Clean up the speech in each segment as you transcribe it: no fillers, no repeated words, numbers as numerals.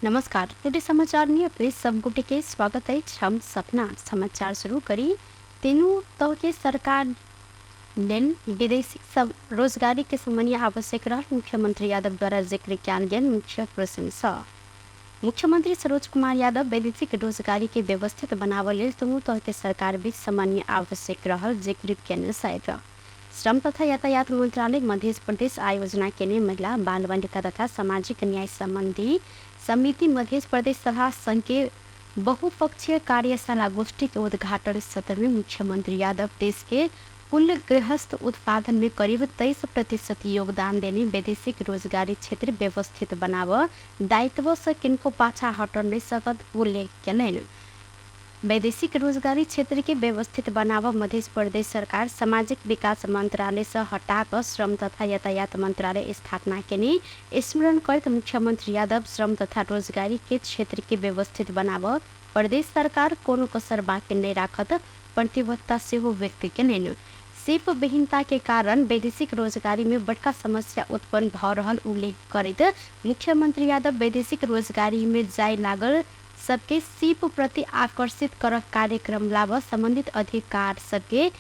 नमस्कार, टुडे समाचार में अपने सब गोटे के स्वागत अछि। हम सपना समाचार शुरू करी। तीनू तह के सरकार लेल विदेशी सब रोजगारी के समन्वय आवश्यक रहल मुख्यमंत्री यादव द्वारा जिक्र कयल गेल मुख्य प्रश्न सँ मुख्यमंत्री सरोज कुमार यादव वैदेशिक रोजगारी के व्यवस्थित बनाबऽ लेल तीनू तह के सरकार बीच समन्वय आवश्यक रहल जिक्र केने छथि। श्रम तथा यातायात मन्त्रालय मध्य प्रदेश आयोजना केने महिला बाल बालिका तथा सामाजिक न्याय सम्बन्धी समिति मध्य प्रदेश सभा संघ के बहुपक्षीय कार्यशाला गोष्ठी के उद्घाटन सत्र में मुख्यमंत्री यादव देश के कुल गृहस्थ उत्पादन में करीब 23% योगदान देने वैदेशिक रोजगारी क्षेत्र व्यवस्थित बनाब दायित्व से किनको पाछा हटल नहीं सकत उल्लेख केलनि। वैदेशिक रोजगारी क्षेत्र के व्यवस्थित बनाब मध्य प्रदेश सरकार सामाजिक विकास मंत्रालय से हटा कऽ श्रम तथा यातायात मंत्रालय स्थापना केने स्मरण करैत मुख्यमंत्री यादव श्रम तथा रोजगारी के क्षेत्र के व्यवस्थित बनाब प्रदेश सरकार कोनो कसर बाँकी नहि राखत प्रतिबद्धता सेहो व्यक्त केलनि। सिप विहीनता के कारण वैदेशिक रोजगारी में बड़का समस्या उत्पन्न भऽ रहल उल्लेख करैत मुख्यमंत्री यादव वैदेशिक रोजगारी में जाय लागल सबके सीप प्रति आकर्षित करक कार्यक्रम लाभ सम्बन्धित अधिकार सबके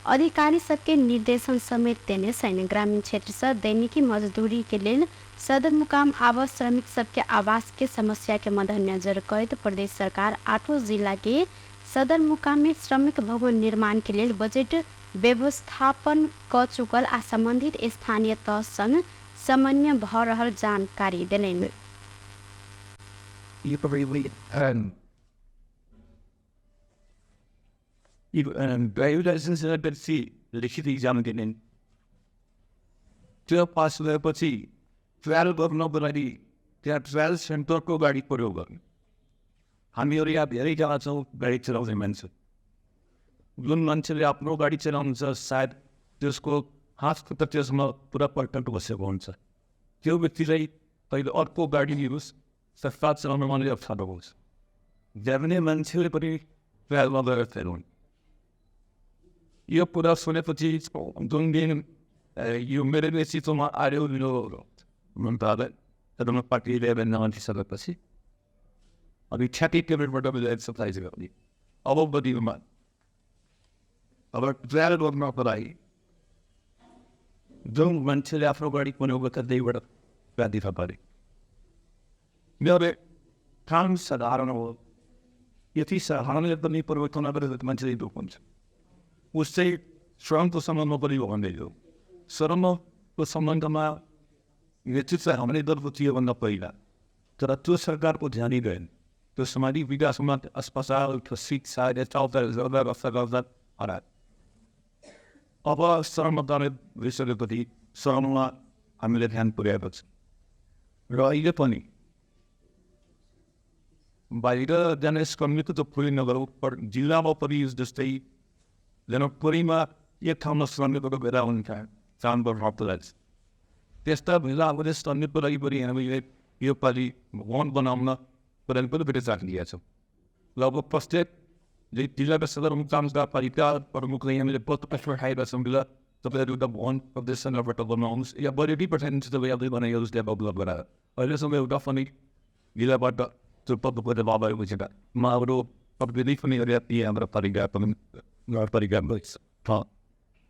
अधिकारी सबके निर्देशन समेत देने छनि। ग्रामीण क्षेत्र से दैनिकी मजदूरी के लेल सदरमुकाम आब श्रमिक सबके आवास के समस्या के मद्देनजर करैत प्रदेश सरकार 8 जिला के सदरमुकाम में श्रमिक भवन निर्माण के लेल बजट व्यवस्थापन क चुकल आ संबंधित स्थानीय तह संग समन्वय भ रहल जानकारी देलनि। ड्राइभिङ लाइसेन्स गरेपछि लिखित इक्जाम दिने, त्यो पास भएपछि ट्रायल गर्नको लागि त्यहाँ ट्रायल सेन्टरको गाडी प्रयोग गर्ने। हामीहरू यहाँ धेरैजना छौँ गाडी चलाउने मान्छे। जुन मान्छेले आफ्नो गाडी चलाउनु छ, सायद त्यसको हात खुट्टा त्यसमा पुरा पर्फेक्ट बसेको हुन्छ। त्यो व्यक्तिलाई तैँले अर्को गाडी लिनुहोस्, सरकार चलाउन मलाई अप्ठ्यारो हुन्छ। जाने मान्छेले पनि ट्रायलमा गएर फेर्नु। यो कुरा सुनेपछि जुन दिन यो मेरो नेतृत्वमा आयो यो मन्त्रालय पार्टीले नमानिसकेपछि अनि ठ्याक्कै टेबलबाट एक्सर्साइज गर्ने अब बदीमा अब ट्रायल गर्नको लागि जुन मान्छेले आफ्नो गाडी बनाएको छ त्यहीबाट बाध्यता पऱ्यो। मेरो काम साधारण हो, यति साधारणले पनि परिवर्तन नगरेर मान्छेले दुःख हुन्छ। उस चाहिँ श्रमको सम्बन्धमा पनि हो भन्दै हो। श्रमको सम्बन्धमा नेतृत्व हाम्रै दलको थियो भन्दा पहिला, तर त्यो सरकारको ध्यानै गएन। त्यो सामाजिक विकासमा अस्पताल, शिक्षा यताउता गर्दा गर्दा गर्दा हरायो। अब श्रम मन्त्रालय भइसकेपछि श्रममा हामीले ध्यान पुर्याएको छ र अहिले पनि बाहिर जाने श्रमिक त पुरै नगरौँ, पर जिल्लामा पनि जस्तै जनकपुरीमा एक ठाउँमा श्रमिकको भेला हुन्छ चामको लाग्छ, त्यस्ता भेला आउने श्रमिकको लागि पनि हामीले यो पालि भवन बनाउन पनि विचार लिएका छौँ। लगभग प्रत्येक जिल्लाका सदरमुकामका पालिका प्रमुखले हामीले पत्र पठाएका छौँ, तपाईँहरू एउटा भवन प्रदेश सरकारबाट बनाउनुहोस् या बजेटै पठाइदिन्छ तपाईँ आफै बनाइनुहोस् त्यहाँ उपलब्ध गराएर। अहिलेसम्म एउटा पनि जिल्लाबाट त्यो पत्र नभएको छ। हाम्रो प्रविधि पनि हाम्रो पालिका पनि नगरपालिका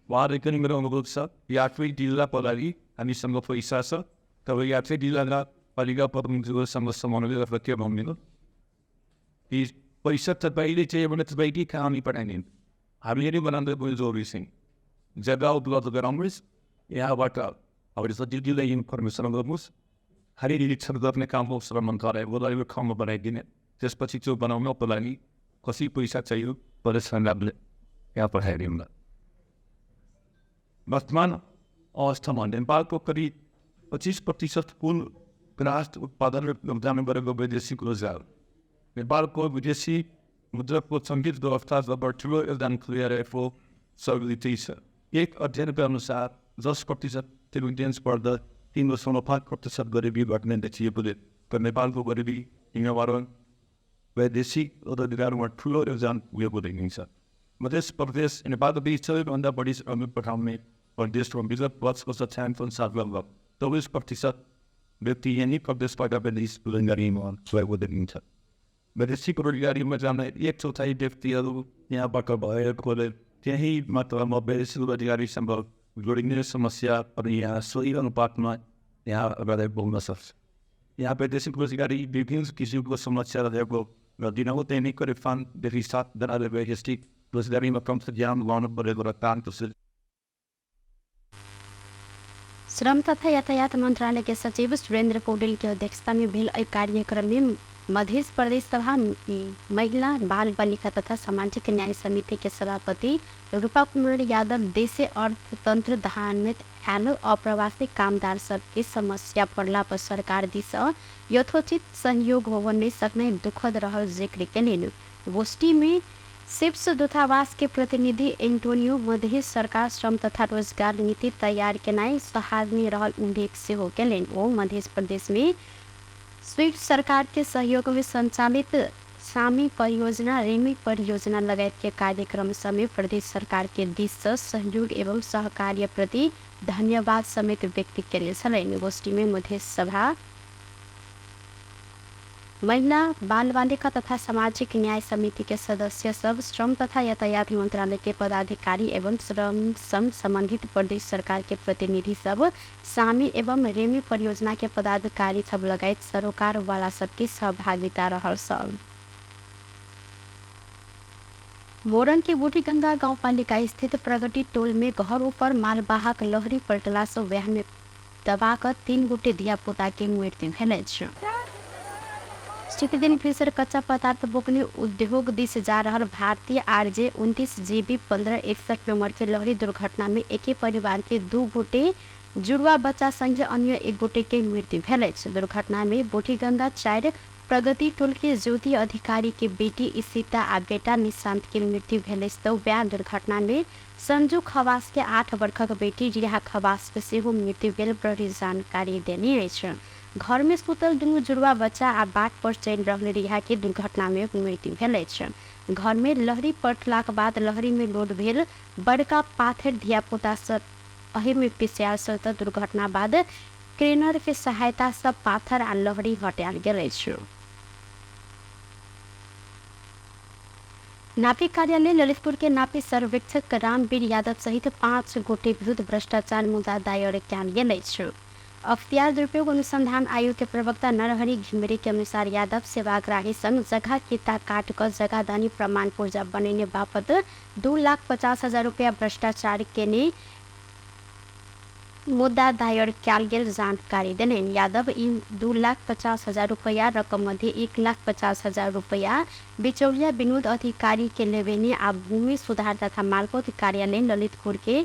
उहाँहरूले पनि मेरो अनुरोध छ, आठवै जिल्लाको लागि हामीसँग पैसा छ, तपाईँ आठवै जिल्लाका पालिका प्रमुखहरूसँग समन्वय गरेर के भन्नु यी पैसा तपाईँले चाहियो भने तपाईँकै कहाँ हामी पठाइदिनु, हामीले नै बनाउँदा पनि जरुरी छैन। जग्गा उपलब्ध गराउनुहोस्, यहाँबाट अब सजिलै इन्फर्मेसन गर्नुहोस्। खालि निरीक्षण गर्ने काम हो श्रम मन्त्रालयको लागि ठाउँमा बनाइदिने, त्यसपछि त्यो बनाउनको लागि कसरी पैसा चाहियो प्रदेश सरकारले यहाँ पठाइदिउँ। वर्तमान अवस्थामा नेपालको करिब 25% कुल गृहस्थ उत्पादन योगदान गरेको वैदेशिक रोजगार नेपालको विदेशी मुद्राको सङ्गीत व्यवस्था ठुलो योगदान पुर्याइरहेको सर्वे छ। एक अध्ययनका अनुसार 10% रेमिटेन्स बढ्दा 3.5% गरिबी घट्ने देखिएको तर नेपालको गरिबी निवारण वैदेशिक रोजगारमा ठुलो योगदान पुगेको देखिन्छ। मध्य प्रदेश नेपालको बिच सबैभन्दा बढी श्रमिक पठाउने प्रदेशमा विगत वर्षको तथ्याङ्क अनुसार लगभग 24% व्यक्ति यहीँ प्रदेशबाट विदेश रोजगारीमा सहयोग देखिन्छ। वैदेशिक रोजगारीमा जाने 1/4 व्यक्तिहरू यहाँबाट भएकोले त्यही मात्रामा वैदेशिक रोजगारीसँग जोडिने समस्या पनि यहाँ सही अनुपातमा यहाँ अगाडि बढ्न सक्छ। यहाँ वैदेशिक रोजगारी विभिन्न किसिमको समस्या रहेको र दिनहुँ दैनिक करिब 5 देखि 7 जनाले वैदेशिक रोजगारीमा कम ज्यान गर्नु परेको र काम। श्रम तथा यातायात मंत्रालय के सचिव सुरेंद्र पौडेल के अध्यक्षता में भेल एहि कार्यक्रम में मध्य प्रदेश सभा महिला, बाल बालिका तथा सामाजिक न्याय समिति के सभापति रूपा कुमार यादव देशे अर्थतंत्र धानमे आयल अप्रवासी कामदार सबके समस्या पड़ला पर सरकार दिस यथोचित सहयोग होव नहीं सकने दुखद रहल जिक्र केलनि। गोष्ठी में स्विस दूतावास के प्रतिनिधि एंटोनियो मध्य सरकार श्रम तथा रोजगार नीति तैयार केनाइ सराहनीय रहल उल्लेख सेहो केलनि। ओ मध्य प्रदेश में स्विस सरकार के सहयोग में संचालित सामी परियोजना, रेमी परियोजना लगायत के कार्यक्रम समेत प्रदेश सरकार के दिस सँ सहयोग एवं सहकार्य प्रति धन्यवाद समेत व्यक्त केने छलनि। गोष्ठी में मध्य सभा महिला, बाल बालिका तथा सामाजिक न्याय समिति के सदस्य सब, श्रम तथा यातायात मंत्रालय के पदाधिकारी एवं श्रम संग संबंधित प्रदेश सरकार के प्रतिनिधि सब, सामी एवं रेमी परियोजना के पदाधिकारी सब लगायत सरोकार वाला सबके सहभागिता रहल सब। मोरंग के बूढ़ी गंगा गाउँपालिका स्थित प्रगति टोल में घर ऊपर मालवाहक लहरी पलटला सँ वैह में दबा कऽ 3 गोटे धिया-पुता के मृत्यु भेल अछि। दिन फिसर कच्चा पदार्थ बोकने उद्योग दिस जा रहल भारतीय आरजे 29 जीबी 1561 नंबर के लहरी दुर्घटना में एके परिवार के 2 गोटे जुड़वा बच्चा संगे अन्य 1 गोटे के मृत्यु भेल अछि। दुर्घटना में बूढ़ीगंगा 4 प्रगति टोल के ज्योति अधिकारी के बेटी इशिता आ बेटा निशांत के मृत्यु भेल अछि, तऽ वएह दुर्घटना में संजू खवास के 8 वर्षक बेटी रिहा खवास के सेहो मृत्यु भेल प्रहरी जानकारी देने अछि। घर में सुतल दुनू जुड़वा बच्चा आ बाट पर चलि रहल रिहा के दुर्घटना में मृत्यु भेल अछि। घर में लहरी पटलाक बाद लहरी में लोड भेल बड़का पाथर धियापुता सब एहि में पिसायल छल, तऽ दुर्घटना बाद क्रेनर के सहायता सँ पाथर आ लहरी हटायल गेल अछि। नापी कार्यालय ललितपुर के नापी सर्वेक्षक रामवीर यादव सहित 5 गोटे विरुद्ध भ्रष्टाचार मुद्दा दायर कयल गेल अछि। अख्तियार दुरुपयोग अनुसंधान आयोग के प्रवक्ता नरहरि घिमिरे के अनुसार यादव सेवाग्राही संग जगह किता काट कऽ जगहदानी प्रमाण पुर्जा बनेने बापत 2,50,000 रुपया भ्रष्टाचार केने मुद्दा दायर कयल गेल जानकारी देलनि। यादव ई 2,50,000 रुपया रकम मध्ये 1,50,000 रुपया बिचौलिया विनोद अधिकारी के लेबेने आ भूमि सुधार तथा मालपोत कार्यालय ललितपुर के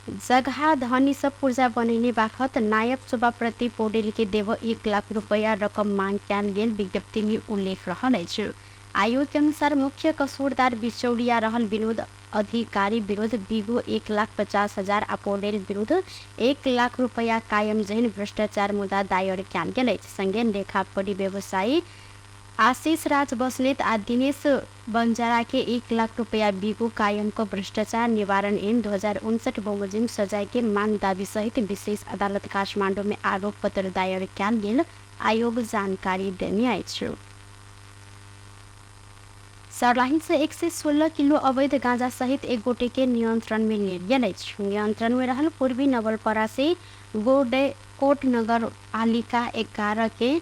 जगह धनी सब पुर्जा बनेने बाखत नायब सभापति पौडेल के देव 1 लाख रुपया रकम मांग कयल गेल विज्ञप्ति में उल्लेख रहल अछि। आयोग के अनुसार मुख्य कसूरदार बिचौलिया रहल विनोद अधिकारी विरुद्ध बिगो 1,50,000 आ पौडेल विरुद्ध 1 लाख रुपया कायम जेहन भ्रष्टाचार मुद्दा दायर कयल गेल अछि। संगे लेखापढ़ी व्यवसायी आशीष राज बस्नेत आ दिनेश बंजारा के 1 लाख रुपया बिगो कायम क भ्रष्टाचार निवारण ऐन 2059 बमोजिम सजाय के मांग दावी सहित विशेष अदालत काठमाडौँ में आरोप पत्र दायर कयल गेल आयोग जानकारी देने अछि। सर्लाही से 116 किलो अवैध गांजा सहित एक गोटे के नियंत्रण में लेल गेल अछि। नियंत्रण में रहल पूर्वी नवलपरा से गोडेकोट नगर पालिका 11 के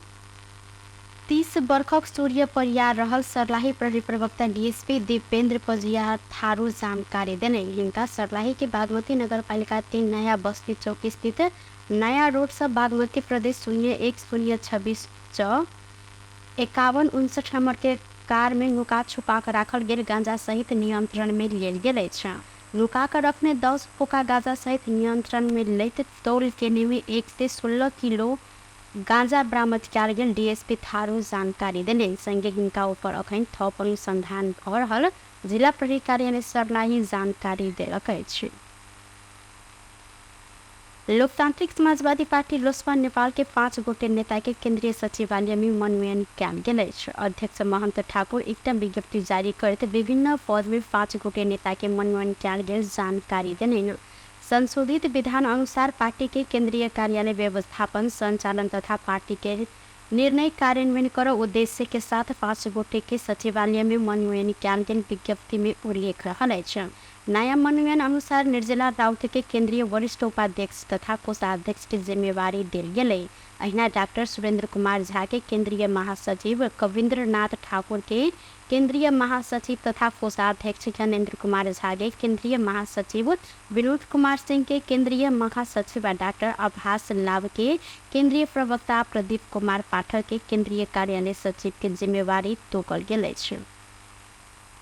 30 बर्खक सूर्य परियार रहल सर्लाही प्रहरी प्रवक्ता डीएसपी दीपेंद्र पजिया थारू जानकारी देने। हिनका सर्लाही के बागमती नगरपालिका 3 नया बस्ती चौक स्थित नया रोड से बागमती प्रदेश 01-026 च 5159 नंबर के कार में नुका छुपा कर राखल गेल गांजा सहित नियंत्रण में लेल गेल अछि। नुका कर रखने 10 पोका गांजा सहित नियंत्रण में लैत तौल केने में 116 किलो गांजा बरामद कयल गेल डीएसपी थारू जानकारी देने। संगे हिनका ऊपर अखन थप अनुसंधान भऽ रहल जिला प्रहरी कार्यालय सर्लाही जानकारी देलक अछि। लोकतांत्रिक समाजवादी पार्टी लोसपा नेपाल के 5 गोटे नेता के केंद्रीय सचिवालय में मनोनयन कयल गेल अछि। अध्यक्ष महंत ठाकुर एकटा विज्ञप्ति जारी करैत विभिन्न पद में 5 गोटे नेता के मनोनयन कयल गेल जानकारी देलनि। संशोधित विधान अनुसार पार्टी के केंद्रीय कार्यालय व्यवस्थापन, संचालन तथा पार्टी के निर्णय कार्यान्वयन कर उद्देश्य के साथ 5 गोटे के सचिवालय में मनोनयन कयल गेल विज्ञप्ति में उल्लेख रहल अछि। नया मनोनयन अनुसार निर्जला राउत के केंद्रीय वरिष्ठ उपाध्यक्ष तथा कोषाध्यक्ष के जिम्मेवारी देल गेलै। अहिना डाक्टर सुरेंद्र कुमार झा के केंद्रीय महासचिव, कविन्द्र नाथ ठाकुर के केंद्रीय महासचिव तथा कोषाध्यक्ष, ज्ञानेन्द्र कुमार झा के केंद्रीय महासचिव, विनोद कुमार सिंह के केंद्रीय महासचिव आ डाक्टर आभास लाभ के केंद्रीय प्रवक्ता, प्रदीप कुमार पाठक के केंद्रीय कार्यालय सचिव के जिम्मेवारी तोकल गेल अछि।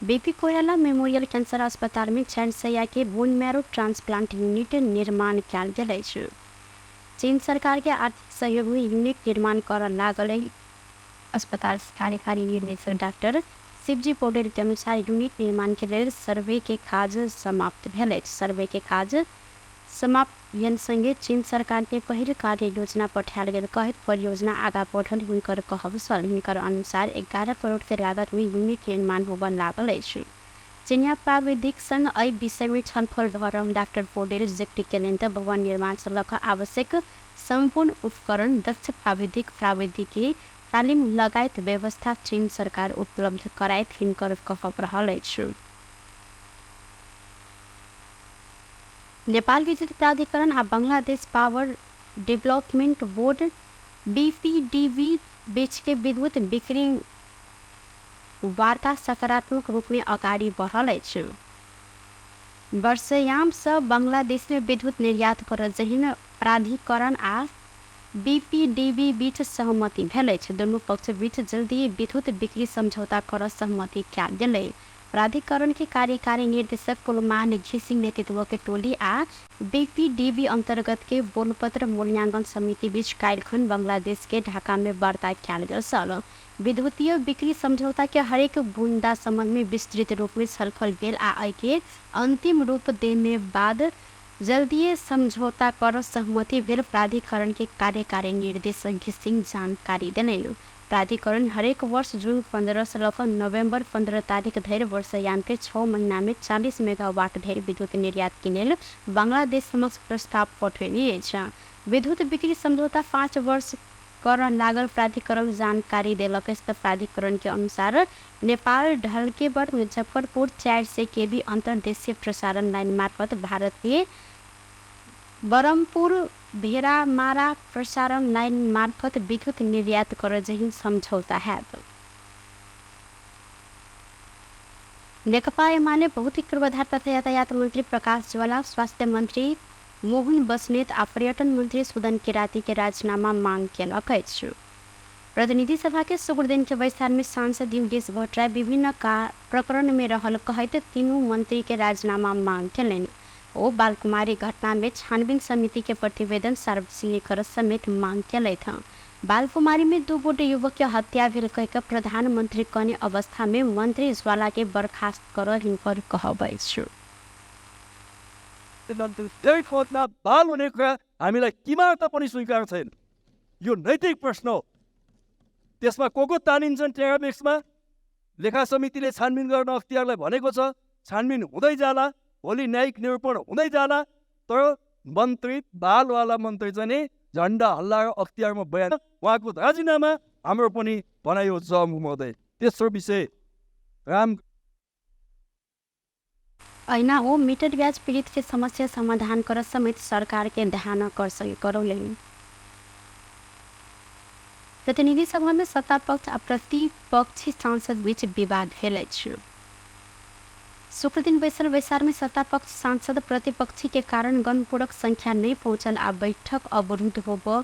बीपी कोइराला मेमोरियल कैंसर अस्पताल में 400 के बोन मैरो ट्रांसप्लांट यूनिट निर्माण कयल गेल अछि। चीन सरकार के आर्थिक सहयोग में यूनिट निर्माण करऽ लागल अस्पताल कार्यकारी निर्देशक डाक्टर शिवजी पौडेल के अनुसार यूनिट निर्माण के लेल सर्वे के काज समाप्त भेल अछि। सर्वे के काज समाप्त भेल संगे चीन सरकार के पहिल कार्य योजना पठायल गेल कहैत परियोजना आगा बढ़ल हुनकर कहब छल। हिनकर अनुसार 11 करोड़ के लागत में यूनिट निर्माण होबऽ लागल अछि। चीनिया प्राविधिक संग एहि विषय में छलफल भऽ रहल डाक्टर पौडेल जिक्र केलनि तऽ भवन निर्माण सँ लऽ कऽ आवश्यक सम्पूर्ण उपकरण, दक्ष प्राविधिक, प्राविधिकी तालिम लगायत व्यवस्था चीन सरकार उपलब्ध करायत हिनकर कहब रहल अछि। नेपाल विद्युत प्राधिकरण आ बांग्लादेश पावर डेवलपमेंट बोर्ड बीपीडीबी बीच के विद्युत बिक्री वार्ता सकारात्मक रूप में अगाडि बढ़ल अछि। वर्षयाम सँ बांग्लादेश में विद्युत निर्यात करऽ जहिन प्राधिकरण आ बीपीडीबी बीच सहमति भेल अछि। दुनू पक्ष बीच जल्दी विद्युत बिक्री सम्झौता करऽ सहमति कयल गेलै। प्राधिकरण के कार्यकारी निर्देशक कुलमान घिसिङ नेतृत्व के टोली आ बीपीडीबी अंतर्गत के बोलपत्र मूल्यांकन समिति बीच काल्हिखन बांग्लादेश के ढाका में वार्ता कयल गेल छल। विद्युतीय बिक्री सम्झौता के हरेक बुंदा संबंध में विस्तृत रूप में छलफल भेल आ एहि के अंतिम रूप देने बाद जल्दीए सम्झौता कर सहमति भेल प्राधिकरण के कार्यकारी निर्देशक घिसिङ जानकारी देलनि। प्राधिकरण हरेक वर्ष जुन 15 से लऽ कऽ नोभेम्बर 15 तारिक धरि वर्षयाम के 6 महीना में 40 मेगावाट धरि विद्युत निर्यात के लेल बांग्लादेश समक्ष प्रस्ताव पठेने अछि। विद्युत बिक्री सम्झौता 5 वर्ष करऽ लागल प्राधिकरण जानकारी देलक अछि। तऽ प्राधिकरण के अनुसार नेपाल ढल्केबर मुजफ्फरपुर 400 केवी अन्तर्देशीय प्रसारण लाइन मार्फत भारत के बरमपुर भेरामारा प्रसारण लाइन मार्फत विद्युत निर्यात करऽ जहिन सम्झौता हैत। नेकपा एमाले भौतिक पूर्वाधार तथा यातायात मन्त्री प्रकाश ज्वाला, स्वास्थ्य मन्त्री मोहन बस्नेत आ पर्यटन मन्त्री सुदन किराती के राजीनामा मांग केलक अछि। प्रतिनिधि सभा के शुक्र दिन के बैसार में सांसद योगेश भट्टराई विभिन्न प्रकरण में रहल कहैत तीनू मंत्री के राजीनामा मांग केलनि। ओ बालकुमारी घटना में छानबीन समिति के प्रतिवेदन सार्वजनिक कर समेत मांग केलथि। बालकुमारी में 2 गोटे युवक के हत्या भेल कहि कऽ प्रधानमंत्री कहने अवस्था में मंत्री ज्वाला के बर्खास्त कर हिनकर कहब अछि। बाल हुने कुरा हामीलाई किमार्थ पनि स्वीकार छैन। यो नैतिक प्रश्न हो। त्यसमा को को तानिन्छन् टेरामेक्समा? लेखा समितिले छानबिन गर्न अख्तियारलाई भनेको छ, छानबिन हुँदै जाला, भोलि न्यायिक निरूपण हुँदै जाला, तर मन्त्री बालवाला मन्त्री चाहिँ नि झन्डा हल्ला र अख्तियारमा बयान, उहाँको राजीनामा हाम्रो पनि भनाइ हो महोदय। तेस्रो विषय राम ऐना ओ मीटर ब्याज पीड़ित के समस्या समाधान कर समेत सरकार के ध्यान कर करौलनि। प्रतिनिधि सभा में सत्ता पक्ष आ प्रतिपक्षी सांसद बीच विवाद भेल अछि। शुक्रदिन बैसल बैसार में सत्ता पक्ष सांसद प्रतिपक्षी के कारण गणपूरक संख्या नहीं पहुंचल आ बैठक अवरुद्ध होबऽ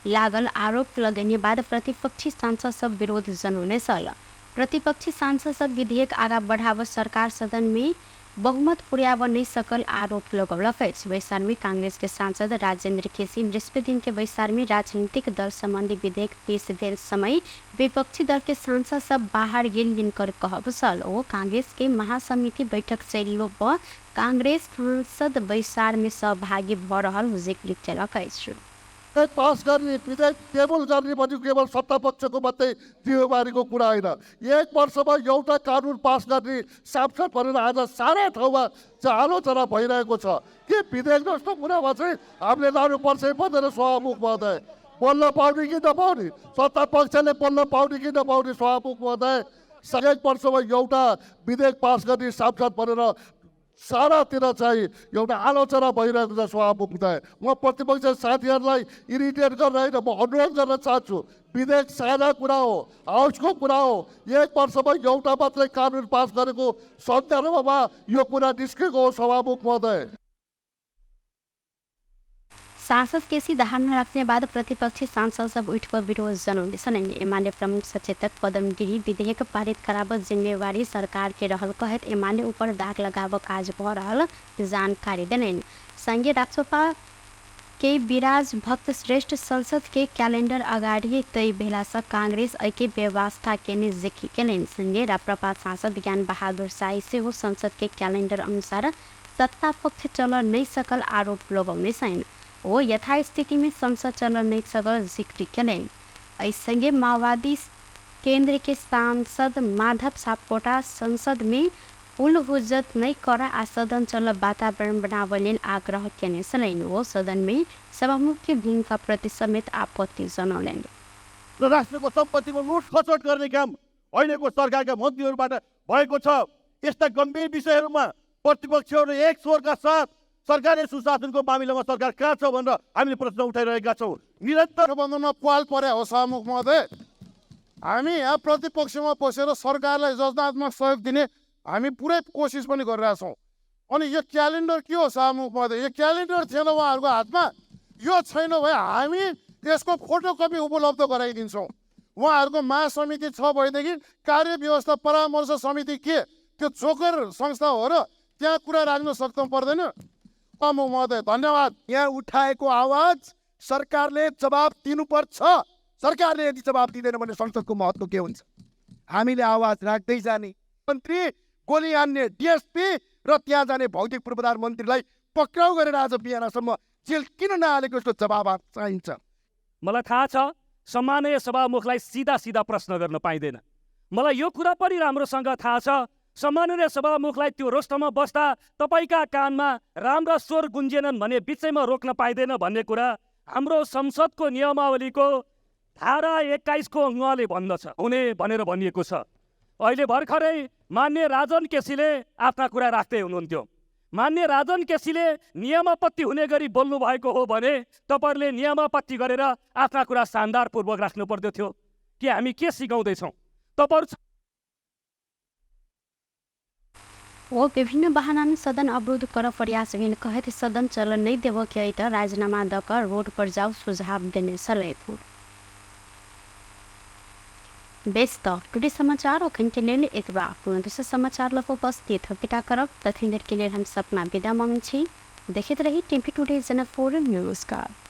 लागल आरोप लगेने बाद प्रतिपक्षी सांसद सब विरोध जनौने छल। प्रतिपक्षी सांसद सब विधेयक आगा बढ़ाव सरकार सदन में बहुमत पुर्याब नहीं सकल आरोप लगौलक अछि। बैसार में कांग्रेस के सांसद राजेंद्र केसी बृहस्पति दिन के बैसार में राजनीतिक दल संबंधी विधेयक पेश भेल समय विपक्षी दल के सांसद सब बाहर गेल जिनकर कहब छल। ओ कांग्रेस के महासमिति बैठक चलिलो पर कांग्रेस सांसद बैसार में सहभागी भऽ रहल जिक्र केलक अछि। पास गर्ने विधेयक टेबल गर्ने भनेको केवल सत्ता पक्षको मात्रै जिम्मेवारीको कुरा होइन। एक वर्षमा एउटा कानुन पास गर्ने सांसद भनेर आज सारा ठाउँमा चाहिँ आलोचना भइरहेको छ। के विधेयक जस्तो कुरामा चाहिँ हामीले लानुपर्छ पर्दैन? सभामुख महोदय, बोल्न पाउने कि नपाउने? सत्ता पक्षले बोल्न पाउने कि नपाउने? सभामुख महोदय, एक वर्षमा एउटा विधेयक पास गर्ने सांसद भनेर सारातिर चाहिँ एउटा आलोचना भइरहेको छ। सभामुख महोदय, म प्रतिपक्ष साथीहरूलाई इरिटेट गरेर होइन, म अनुरोध गर्न चाहन्छु, विधेयक साझा कुरा हो, हाउसको कुरा हो। एक वर्षमा एउटा मात्रै कानुन पास गरेको सन्दर्भमा यो कुरा निस्केको हो। सभामुख महोदय, सांसद केसी धारणा राख्ने बाद प्रतिपक्षी सांसद सब उठको विरोध जनौने छन्। एमाले प्रमुख सचेतक पदम गिरी विधेयक पारित कराब जिम्मेवारी सरकार के रहल कहत एमाले ऊपर दाग लगाव काज भ रहल जानकारी देलनि। संगे राजसपा के विराज भक्त श्रेष्ठ संसद के कैलेंडर अगाडि तय भेला सँ कांग्रेस एके व्यवस्था केने जिक्र केलनि। संगे राप्रपा सांसद ज्ञान बहादुर शाही सेहो संसद के कैलेंडर अनुसार सत्ता पक्ष चल नै सकल आरोप लगौने छन्। ओ यथास्थिति में संसद चल नहीं सकल जिक्र केलनि। एहि संगे माओवादी केंद्र के सांसद माधव सापकोटा संसद में पुल हुज्जत नहीं कर आ सदन चल वातावरण बनावे लेल आग्रह केने छलनि। ओ सदन में सभामुख के भूमिका प्रति समेत आपत्ति जनौलनि। र राष्ट्रको सम्पत्तिको लुट खसोट गर्ने काम अहिलेको सरकारका मन्त्रीहरूबाट भएको छ। यस्ता गम्भीर विषयहरूमा प्रतिपक्षहरूले एक स्वरका साथ सरकारले सुशासनको मामिलामा सरकार कहाँ छ भनेर हामीले प्रश्न उठाइरहेका छौँ। निरन्तर गठबन्धनमा प्वाल परे हो। सभामुख महोदय, हामी यहाँ प्रतिपक्षमा बसेर सरकारलाई रचनात्मक सहयोग दिने हामी पुरै कोसिस पनि गरिरहेछौँ। अनि यो क्यालेन्डर के हो सभामुख महोदय? यो क्यालेन्डर थिएन उहाँहरूको हातमा, यो छैन भए हामी यसको फोटोकपी उपलब्ध गराइदिन्छौँ। उहाँहरूको महासमिति छ भनेदेखि कार्यव्यवस्था परामर्श समिति के त्यो जोकर संस्था हो र? त्यहाँ कुरा राख्न सक्नु पर्दैन। सभामुख महोदय, धन्यवाद। यहाँ उठाएको आवाज सरकारले जवाब दिनुपर्छ। सरकारले यदि जवाब दिँदैन भने संसदको महत्त्व के हुन्छ? हामीले आवाज राख्दै जाने। मन्त्री गोली हान्ने डिएसपी र त्यहाँ जाने भौतिक पूर्वाधार मन्त्रीलाई पक्राउ गरेर आज बिहानसम्म जेल किन नहालेको, यसको जवाब चाहिन्छ। मलाई थाहा छ सम्माननीय सभामुखलाई सिधा सिधा प्रश्न गर्न पाइँदैन। मलाई यो कुरा पनि राम्रोसँग थाहा छ, सम्माननीय सभामुखलाई त्यो रोस्टमा बस्दा तपाईँका कानमा राम्रा स्वर गुन्जेनन् भने बिचैमा रोक्न पाइँदैन भन्ने कुरा हाम्रो संसदको नियमावलीको धारा 21 को ङले भन्दछ हुने भनेर भनिएको छ। अहिले भर्खरै मान्य राजन केसीले आफ्ना कुरा राख्दै हुनुहुन्थ्यो। मान्य राजन केसीले नियमापत्ति हुने गरी बोल्नु भएको हो भने तपाईँहरूले नियमापत्ति गरेर आफ्ना कुरा शानदारपूर्वक राख्नु पर्दथ्यो। कि हामी के सिकाउँदैछौँ तपाईँहरू? ओ विभिन्न बहाना में सदन अवरुद्ध कर प्रयास भेल कहैत सदन चलन नहीं देबऽ के अइ तऽ राजीनामा दऽ कऽ रोड पर जाउ सुझाव देने छलथि। बेस तऽ टुडे समाचार अखन के लेल एतबा। पुनः दोसर समाचार लऽ कऽ उपस्थित होबे करब, तखन देर के लेल हम सपना विदा मांगै छी। देखैत रही टीवी टुडे जनकपुर। नमस्कार।